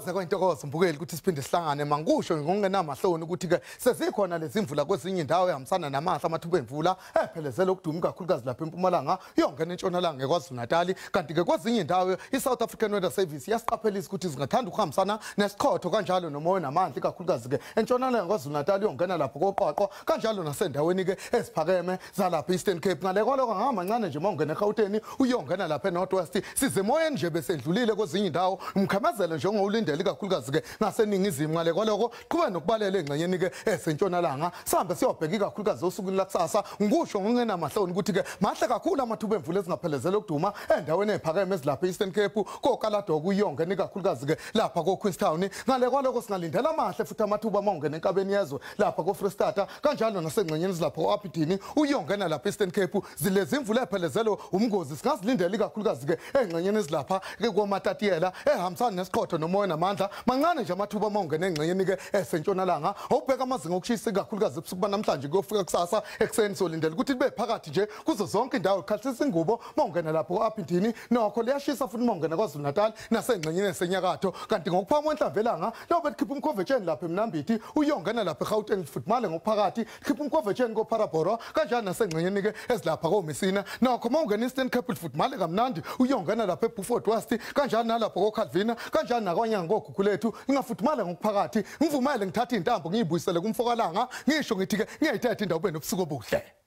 Kwaze kwayintokozo mbukeli ukuthi siphinde sihlangane mangikusho ngokungenamahloni ukuthi ke sezikhona lezi mvula kwezinye indawo ehambisana namahla amathuba emvula ephelezela ukuduma kakhulukazi lapha eMpumalanga yongena entshonalanga eKwaZulu-Natal. Kanti ke kwezinye indawo iSouth African Weather Service yasiqaphelisa ukuthi zingathanda ukuhambisana nesiqhotho kanjalo nomoya namandla ikakhulukazi ke entshonalanga KwaZulu-Natal yongena lapho koqoqo kanjalo nasendaweni ke eziphakeme zalapha Eastern Cape. Ngale kwaloko ngamancane nje mawungena eGauteng uyongena lapha eNorth West sizemoyeni nje besendlulile kwezinye indawo umkhamazelo njengowulindele ikakhulukazi ke ngaseningizimu. Ngale kwaloko qhubeka nokubalela engxenyeni ke esentshonalanga sihambe siyobheka ikakhulukazi osukwini lakusasa. Ngikusho ngokungenamahloni ukuthi ke mahle kakhulu amathuba emvula ezingaphelezela ukuduma endaweni eziphakeme ezilapha Eastern Cape koKaladok uyongena ikakhulukazi ke lapha koQueenstown. Ngale kwaloko singalindela amahle futhi amathuba mawungena enkabeni yezwe lapha koFreystata kanjalo nasengxenyeni ezilapha ko-Aberdeen uyongena lapha Eastern Cape. Zilezi imvula ephelezelo umngozi singazilindela ikakhulukazi ke engxenyeni ezilapha ke koMatatiyela ehambisana nesiqhotho nomoya namandla. Mancane nje amathuba mawungena engxenyeni ke esentshonalanga. Awubheka amazinga okushisa ikakhulukazi ebusuku banamhlanje kuyofika kusasa ekuseni solindela ukuthi libe phakathi nje kuzo zonke indawo ikhathisa ingubo mawungena lapho ko-Aberdeen. Nokho liyashisa futhi mawungena KwaZulu-Natal nasengxenyeni esenyakatho. Kanti ngokuphakama kwenhlamvelanga lobe likhipha umkhovetsheni lapha eMnambithi uyongena lapha eGauteng lifudumale ngokuphakathi likhipha umkhovetsheni koParaboro kanjalo nasengxenyeni ke ezilapha koMessina. Nokho mawungena Eastern Cape lifudumale kamnandi uyongena lapha eBeaufort West kanjalo nalapho koCalvina kanjalo nakwanyanga koGugulethu ingafudumala ngokuphakathi. Ngivumele ngithathe intambo ngiyibuyisele kumfokalanga ngisho ngithi ke ngiyayithatha indawo benobusuku obuhle.